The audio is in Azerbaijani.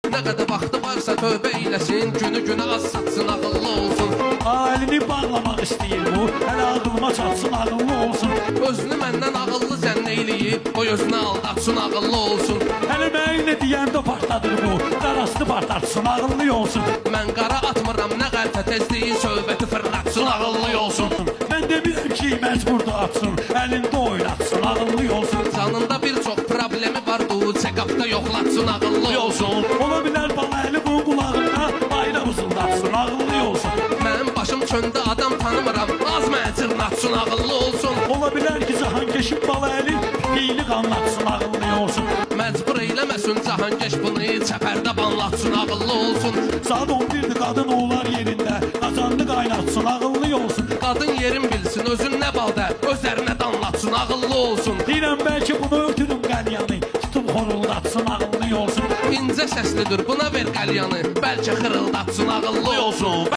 Nə qədər vaxtı varsa tövbə eyləsin, günü günə az satsın, ağıllı olsun. Əlini bağlamaq istəyir bu, hələ ağılıma çatsın, ağıllı olsun. Özünü məndən ağıllı zənn eyləyib, qoy özünü aldatsın, ağıllı olsun. Hələ mənə deyəndə partladır bu, qarasını partlatsın, ağıllı olsun. Mən qara atmıram, nə qəlfə tezliyi söhbəti fırlatsın, ağıllı olsun. Mən demirəm ki, məcburdur atsın, əlində oynatsın, ağıllı olsun. Canında bir çox problemi var, du check-upda yoxlatsın, ağıllı olsun. Ola bilər bala əli bunun qulağında bayra vızıldatsın, ağıllı olsun. Mənim başım çöndə adam tanımıram, az mənə cırnatsın, ağıllı olsun. Ola bilər ki, cahankeşin bala əli piyli qanlatsın, ağıllı olsun. Məcbur eyləməsin cahankeş bunu, çəpərdə banlatsın, ağıllı olsun. Saat 11-dir, qadın oğlar yerində, qazandı qaynatsın, ağıllı olsun. Qadın yerin bilsin, özün nə badə, öz ərinə danlatsın, ağıllı olsun. Deyirəm bəlkə bunu ötürüm qəlyanı, tutub xoruldatsın, ağıllı olsun. İncə səslidir, buna ver qəlyanı, bəlkə xırıldatsın, ağıllı olsun.